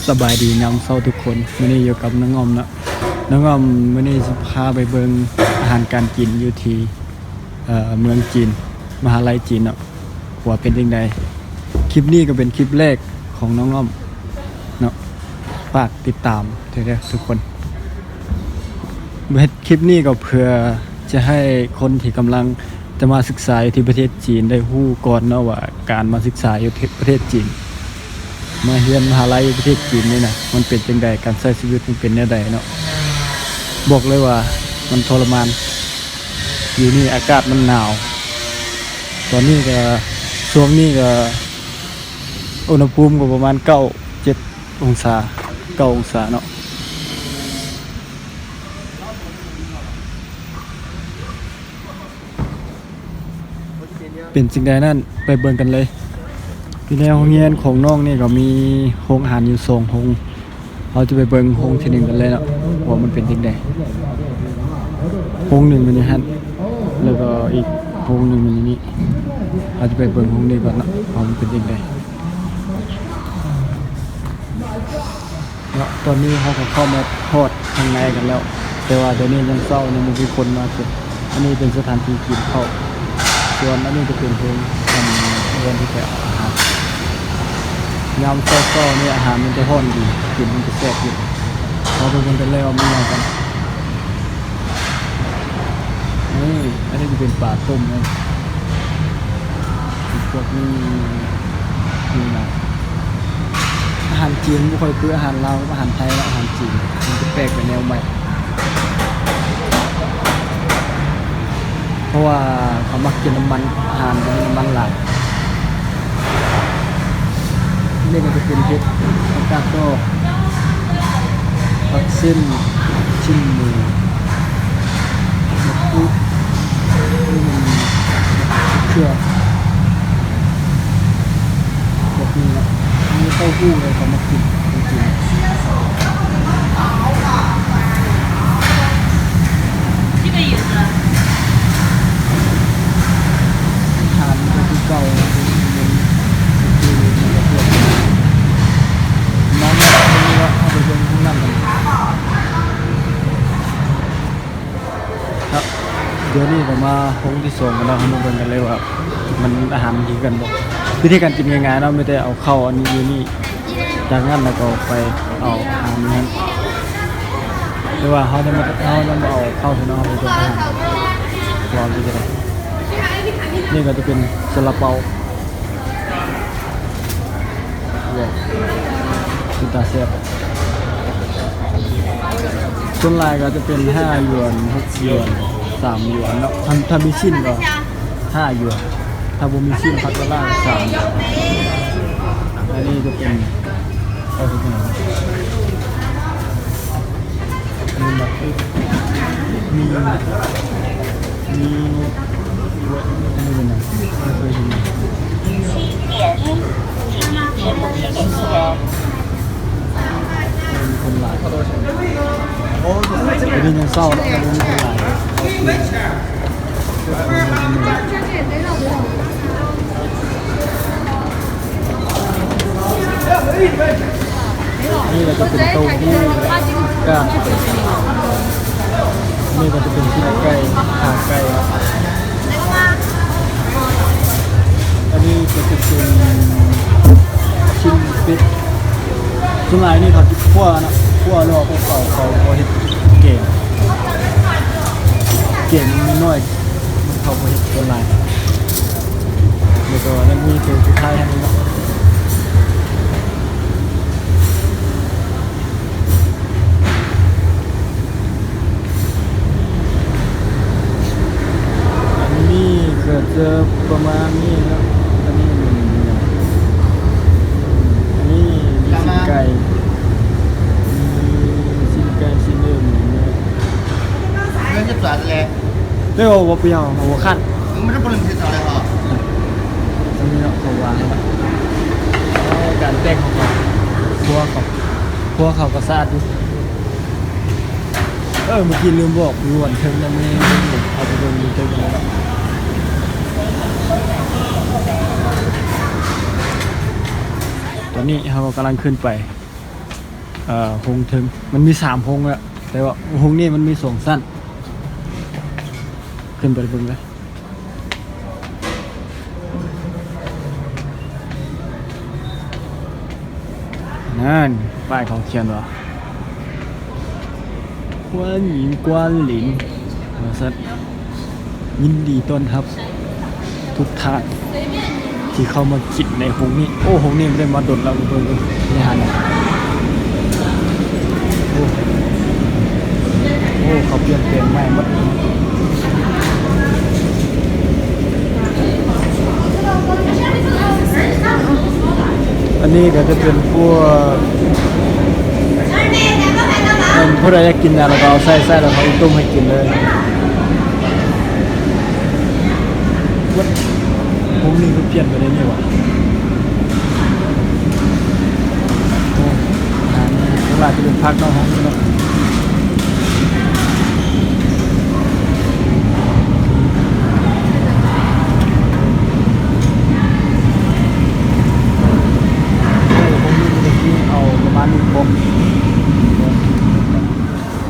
ສະບາຍດີຍາມເຊົ້າທຸກຄົນ, ມື້ນີ້ຢູ່ກັບນ້ອງອ້ອມເນາະ. ນ້ອງອ້ອມ ມື້ນີ້ຊິພາໄປເບິ່ງອາຫານການກິນຢູ່ທີ່ ເອີ ເມືອງຈີນ, ມະຫາໄລຈີນເນາະ ວ່າເປັນຈັ່ງໃດ. ຄລິບນີ້ກໍເປັນຄລິບແລກຂອງນ້ອງອ້ອມເນາະ, ຝາກຕິດຕາມເດີທຸກຄົນ. ເຮັດຄລິບນີ້ກໍເພື່ອຈະໃຫ້ຄົນທີ່ກຳລັງຈະມາສຶກສາຢູ່ທີ່ປະເທດຈີນໄດ້ຮູ້ກ່ອນເນາະ ວ່າການມາສຶກສາຢູ່ປະເທດຈີນ ມາຮຽນມະຫາໄລຢູ່ປະເທດຈີນນີ້ນະ ມັນເປັນຈັ່ງໃດ, ການໃຊ້ຊີວິດມັນເປັນແນວໃດເນາະ. ບອກເລີຍວ່າມັນທໍລະມານ. ຢູ່ນີ້ອາກາດມັນໜາວ, ຕອນນີ້ກໍ ຊ່ວງນີ້ກໍອຸນຫະພູມກໍປະມານເກົ້າ ເຈັດອົງສາ, ເກົ້າອົງສາເນາະ. ເປັນຈັ່ງໃດນັ້ນ ໄປເບິ່ງກັນເລີຍ. ຢູ່ໃນໂຮງຮຽນຂອງນ້ອງນີ້ກໍມີໂຮງອາຫານຢູ່ສອງໂຮງ, ເຮົາຈະໄປເບິ່ງໂຮງທີໜຶ່ງກັນເລີຍເນາະ ວ່າມັນເປັນຈັ່ງໃດ. ໂຮງໜຶ່ງຢູ່ໃນຫັ້ນ ແລ້ວກໍອີກໂຮງໜຶ່ງຢູ່ໃນນີ້, ເຮົາຈະໄປເບິ່ງໂຮງນີ້ກ່ອນເນາະ ວ່າມັນເປັນຈັ່ງໃດ. ເນາະ ຕອນນີ້ເຮົາກໍເຂົ້າມາຮອດຂ້າງໃນກັນແລ້ວ, ແຕ່ວ່າດຽວນີ້ຍັງເຊົ້າ ຍັງບໍ່ມີຄົນມາເທື່ອ. ອັນນີ້ເປັນສະຖານທີ່ກິນເຂົ້າ, ສ່ວນອັນນີ້ຈະເປັນໂຮງ ອັນ ບ່ອນທີ່ຈະເອົາອາຫານ. ຍາມເຊົ້າໆນີ້ອາຫານມັນຈະຮ້ອນດີ, ກິນມັນຈະແຊບຢູ່. ເຮົາໄປເບິ່ງກັນເລີຍວ່າມີຫຍັງກັນ. ນີ້ ອັນນີ້ຈະເປັນປາຕົ້ມເນາະ, ພວກນີ້ ນີ້ນະ. ອາຫານຈີນບໍ່ຄ່ອຍຄືອາຫານລາວກັບອາຫານໄທເນາະ, ອາຫານຈີນມັນຈະແປກໄປແນວໃໝ່ ເພາະວ່າເຂົາມັກກິນນ້ຳມັນ, ອາຫານມັນມີນ້ຳມັນຫຼາຍ. ນີ້ກໍຈະເປັນເຫັດ ຜັກກາດດອກ ຜັກເສັ້ນ ຊີ້ນໝູ ໝາກຫຸ່ນ ນີ້ມັນເຂືອກ ແບບນີ້ເນາະ. ມີເຕົ້າຫູ້ເລີຍ ເຂົາມາກິນ ກິນ. ຖາມກໍຄືເກົ່າ ມາເບິ່ງເນາະ ເຮົາໄປເບິ່ງທາງນັ້ນກັນ. ຄັບ ດຽວນີ້ກໍມາໂຮງທີສອງກັນເນາະ, ເຮົາມາເບິ່ງກັນເລີຍວ່າມັນອາຫານມັນຄືກັນບໍ່. ວິທີການກິນງ່າຍໆເນາະ, ມີແຕ່ເອົາເຂົ້າອັນນີ້ຢູ່ນີ້, ຈາກນັ້ນແລ້ວກໍໄປເອົາອາຫານຢູ່ຫັ້ນ. ແຕ່ວ່າເຮົາຍັງບໍ່ ເຮົາຍັງບໍ່ເອົາເຂົ້າໃສ່ເນາະ, ເຮົາໄປເບິ່ງອາຫານວ່າມັນເປັນຈັ່ງໃດ. ນີ້ກໍຈະເປັນຊາລາເປົາ. ເປັນຕາແຊບ. ສ່ວນຫຼາຍກໍຈະເປັນຫ້າຢວນ, ຫົກຢວນ, ສາມຢວນເນາະ. ຖ້າ ຖ້າມີຊີ້ນກໍຫ້າຢວນ, ຖ້າບໍ່ມີຊີ້ນ ຜັກສະຫຼັດສາມຢວນ. ອັນນີ້ຈະເປັນ ເອົາເຮັດຫຍັງ? ມີໝາກເຜັດ ມີ ມີ ອັນນີ້ເປັນຫຍັງ? ບໍ່ເຄີຍເຫັນ. ມີຄົນຫຼາຍ. ໂອ້ ດຽວນີ້ຍັງເຊົ້າເນາະ, ຍັງບໍ່ມີຄົນຫຼາຍ. ນີ້ກໍຈະເປັນເຕົ້າຫູ້ ກາດ ນີ້ກໍຈະເປັນຊີ້ນໄກ່ ຂາໄກ່. ອັນນີ້ກໍຈະເປັນຊີ້ນເປັດ. ສ່ວນຫຼາຍນີ້ເຂົາຊິຂົ້ວເນາະ, ຂົ້ວແລ້ວເຂົາ ເຂົາ ເຂົາເຮັດແກງ ແກງນ້ອຍໆ ເຂົາບໍ່ເຮັດສ່ວນຫຼາຍ. ແລ້ວກໍຍັງມີໂຕສຸດທ້າຍຫັ້ນເນາະ. ອັນນີ້ກໍຈະປະມານນີ້ເນາະ. ອັນນີ້ເປັນຫຍັງ? ອັນນີ້ມີຊີ້ນໄກ່ ມີຊີ້ນໄກ່ ຊີ້ນເນື້ອ ໝູເນາະ. ເລື່ອງເຈັບສາແຫຼະ ແຕ່ວ່າບໍ່ເປັນຫຍັງ ເຮົາບໍ່ຄັນ. ມັນບໍ່ໄດ້ເປັນເຮັດເອົາແລ້ວເນາະ. ອັນນີ້ເນາະ ເຂົາວາງແລ້ວ. ເອີ ການແຕ່ງຂອງເຂົາ ຄົວເຂົາ ຄົວເຂົາກໍສະອາດຢູ່. ເອີ ເມື່ອກີ້ລືມບອກ ຢູ່ອັນເທິງນັ້ນມີ ເຮົາໄປເບິ່ງຢູ່ເທິງນັ້ນເນາະ. ຕອນນີ້ເຮົາກໍກຳລັງຂຶ້ນໄປ. ເອີ ໂຮງເທິງ ມັນມີສາມໂຮງແລ້ວ ແຕ່ວ່າໂຮງນີ້ມັນມີສອງຊັ້ນ ຂຶ້ນໄປເບິ່ງເລີຍ. ນັ້ນ ປ້າຍເຂົາຂຽນວ່າ 欢迎光临 ວ່າຊັ້ນ ຍິນດີຕ້ອນຮັບທຸກທ່ານທີ່ເຂົ້າມາກິນໃນໂຮງນີ້. ໂອ້ ໂຮງນີ້ບໍ່ໄດ້ມາດົນແລ້ວ ເບິ່ງ ເບິ່ງ ເບິ່ງ ນີ້ຫັ້ນ ໂອ້ ໂອ້ ເຂົາປ່ຽນແປງໃໝ່ໝົດ. ອັນນີ້ກໍຈະເປັນພວກ ເອີ ຜູ້ໃດຢາກກິນຫຍັງ ແລ້ວກໍເອົາໃສ່ ໃສ່ ແລ້ວເຂົາຕົ້ມໃຫ້ກິນເລີຍ. ໂຮງນີ້ເພິ່ນປ່ຽນໄປໄດ້ນີ້ຫວາ? ໂອ້ ອາຫານນີ້ ສ່ວນຫຼາຍຈະເປັນຜັກເນາະ ຫ້ອງນີ້ເນາະ.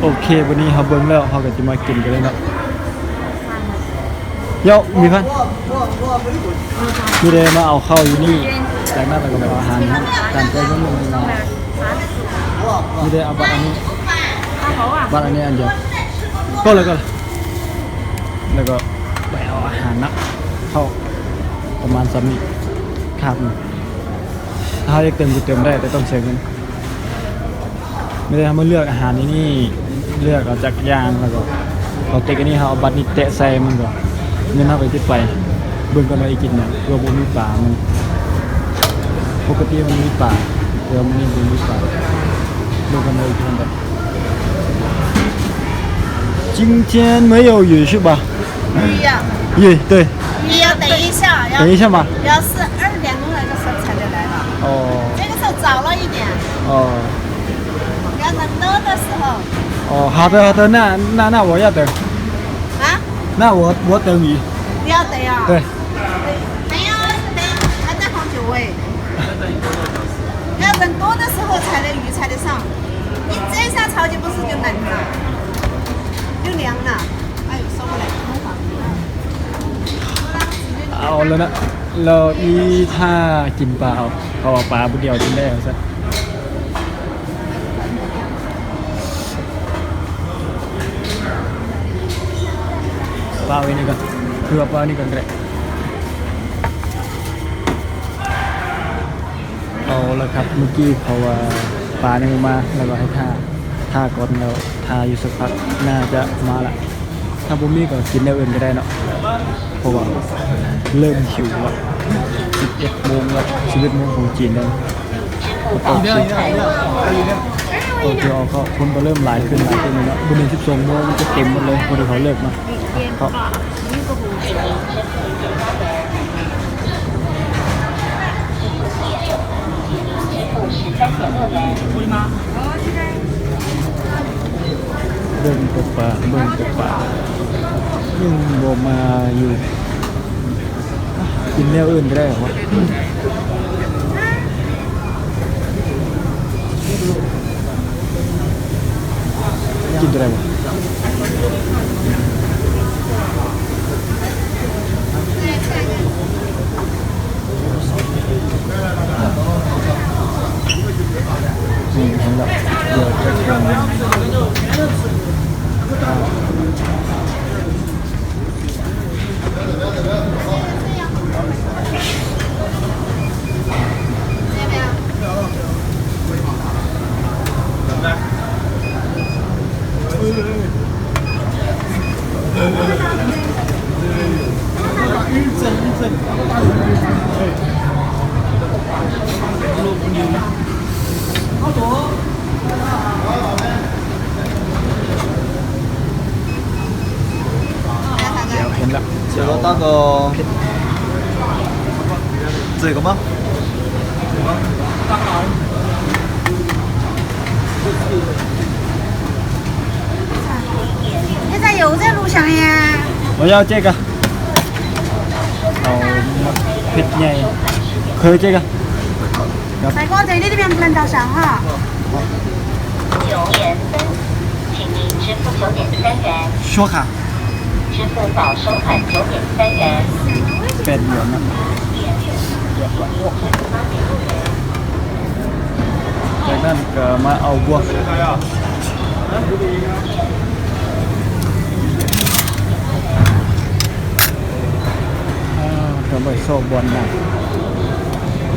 ໂອເຄ ບັດນີ້ເຮົາເບິ່ງແລ້ວ ເຮົາກໍຈະມາກິນກັນເລີຍເນາະ. ເຍົາະ ມີພັນ ມີແຕ່ມາເອົາເຂົ້າຢູ່ນີ້ ຈາກນັ້ນລະກໍມາເອົາອາຫານ ຕາມໃຈເບິ່ງເນາະ. ມີແຕ່ເອົາບັດອັນນີ້ ບັດອັນນີ້ອັນດຽວ ກໍເລີຍ ກໍເລີຍ ແລ້ວກໍໄປເອົາອາຫານນະ ເຂົ້າປະມານສ່ຳນີ້ ຄາບໜຶ່ງ. ຖ້າເຮົາຢາກເຕີມກໍເຕີມໄດ້ ແຕ່ຕ້ອງເສຍເງິນ. ມີແຕ່ເຮົາມາເລືອກອາຫານຢູ່ນີ້ ເລືອກເອົາຈັກຢ່າງ ແລ້ວກໍເຮົາເຕັກອັນນີ້ ເຮົາເອົາບັດນີ້ແຕະໃສ່ ມັນກໍ ເງິນເຮົາກໍຈະໄປ. ເບິ່ງກ່ອນວ່າຊິກິນຫຍັງ ເພື່ອບໍ່ມີປາ ມັນ ປົກກະຕິມັນມີປາ ແຕ່ວ່າມື້ນີ້ບໍ່ມີປາ. ເບິ່ງກ່ອນວ່າຊິກິນຫຍັງ. 今天没有鱼是吧？鱼呀。鱼，对。鱼要等一下，要，等一下嘛。要是二点钟那个时候才能来了。哦。这个时候早了一点。哦。要等多的时候。哦，好的，好的，那，那，那我要等。啊？那我，我等鱼。你要等啊？对。等一下，等一下，还在放酒味。 要等多的时候才能，鱼才得上，你这一下炒就不是就冷了，就凉了。哎呦，受不了，弄黄了。 ເອົາແລ້ວນະ ແລ້ວອີທ່າກິນປາເອົາ ເພາະວ່າປາຜູ້ດຽວກິນໄດ້ວ່າຊັ້ນ. ປາໄວ້ນີ້ກ່ອນ ຄືວ່າປານີ້ກ່ອນກໍໄດ້. ເອົາລະຄັບ ເມື່ອກີ້ເຂົາວ່າປາຍັງບໍ່ມາ ແລ້ວກໍໃຫ້ຖ້າ ຖ້າກ່ອນ ແລ້ວຖ້າຢູ່ສັກພັກໜ້າຈະມາລະ. ຖ້າບໍ່ມີກໍກິນແນວອື່ນກໍໄດ້ເນາະ ເພາະວ່າເລີ່ມຫິວລະ ສິບເອັດໂມງລະ ສິບເອັດໂມງຂອງຈີນເດ້. ເອົາເຂົ້າ ຄົນກໍເລີ່ມຫຼາຍຂຶ້ນ ຫຼາຍຂຶ້ນເນາະ ມື້ນີ້ສິບສອງໂມງມັນຈະເຕັມໝົດເລີຍ ຄົນທີ່ເຂົາເລີກເນາະ. ເຂົ້າ ເບິ່ງແຕ່ປາ ເບິ່ງແຕ່ປາ ຍັງບໍ່ມາຢູ່. ກິນແນວອື່ນກໍໄດ້ຫວາ? ກິນຕົວໃດຫວາ? ນີ້ເຫັນແລ້ວ ດຽວຈະເປັນ ດຽວເຫັນລະ ເຈົ້າ ເຈົ້າ 这个吗？现在有在路上呀。我要这个。 ເອົາໝາກເຜັດໃຫຍ່ ຄື 这个 ครับ ใส่ก้อนใส่นี่ที่เป็นเปลือนเตาสาวค่ะ元分，请您支付九点三元。刷卡。支付宝收款九点三元。 ແປດຫຍວນນະ ຈາກນັ້ນກໍມາເອົາບວກ ອ່າ ກໍໄປຊອກບ່ອນນັ່ງ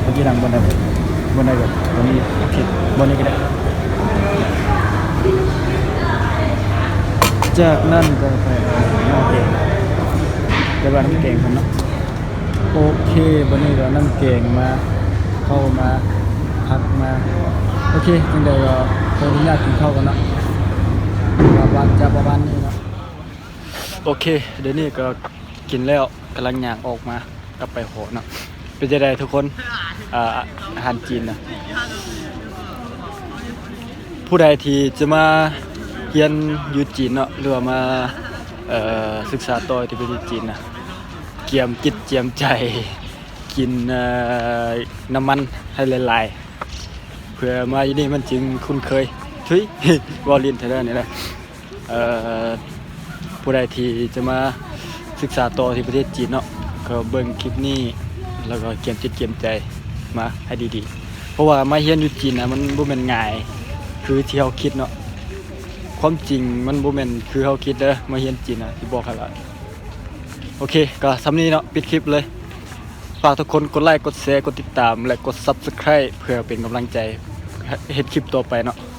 ເຮົາຊິນັ່ງບ່ອນໃດ ບ່ອນໃດກໍ ບ່ອນນີ້ ໂອເຄ ບ່ອນນີ້ກໍໄດ້ ຈາກນັ້ນກໍໄປເອົານ້ຳແກງ ໄປວາງນ້ຳແກງກ່ອນເນາະ ໂອເຄ ບັດນີ້ກໍເອົານ້ຳແກງມາ ເຂົ້າມາ ຜັກມາ ໂອເຄ ຈັ່ງໃດກໍຂໍອະນຸຍາດກິນເຂົ້າກ່ອນເນາະ ກໍປະມານ ຈະປະມານນີ້ເນາະ ໂອເຄ ດຽວນີ້ກໍກິນແລ້ວ ກຳລັງຍ່າງອອກມາ ກັບໄປຫໍເນາະ ເປັນຈັ່ງໃດທຸກຄົນ ອາ ອາຫານຈີນນະ ຜູ້ໃດທີ່ຈະມາຮຽນຢູ່ຈີນເນາະ ຫຼືວ່າມາ ເອີ ສຶກສາຕໍ່ທີ່ປະເທດຈີນນະ ກຽມຈິດກຽມໃຈ ກິນ ເອີ ນ້ຳມັນໃຫ້ຫຼາຍໆ ເພື່ອມາຢູ່ນີ້ມັນຈຶ່ງຄຸ້ນເຄີຍ ທຸຍ ເວົ້າຫຼິ້ນແທ້ໆນີ້ແຫຼະ ເອີ ຜູ້ໃດທີ່ຈະມາສຶກສາຕໍ່ທີ່ປະເທດຈີນເນາະ ກໍເບິ່ງຄລິບນີ້ ແລ້ວກໍກຽມຈິດກຽມໃຈມາໃຫ້ດີໆ ເພາະວ່າມາຮຽນຢູ່ຈີນນະ ມັນບໍ່ແມ່ນງ່າຍຄືທີ່ເຮົາຄິດເນາະ ຄວາມຈິງມັນບໍ່ແມ່ນຄືເຮົາຄິດເດີ ມາຮຽນຈີນນະ ຊິບອກໃຫ້ວ່າ ໂອເຄ ກໍສ່ຳນີ້ເນາະ ປິດຄລິບເລີຍ ຝາກທຸກຄົນກົດໄລ ກົດແຊ ກົດຕິດຕາມ ແລະ ກົດ Subscribe ເພື່ອເປັນກຳລັງໃຈເຮັດຄລິບຕໍ່ໄປເນາະ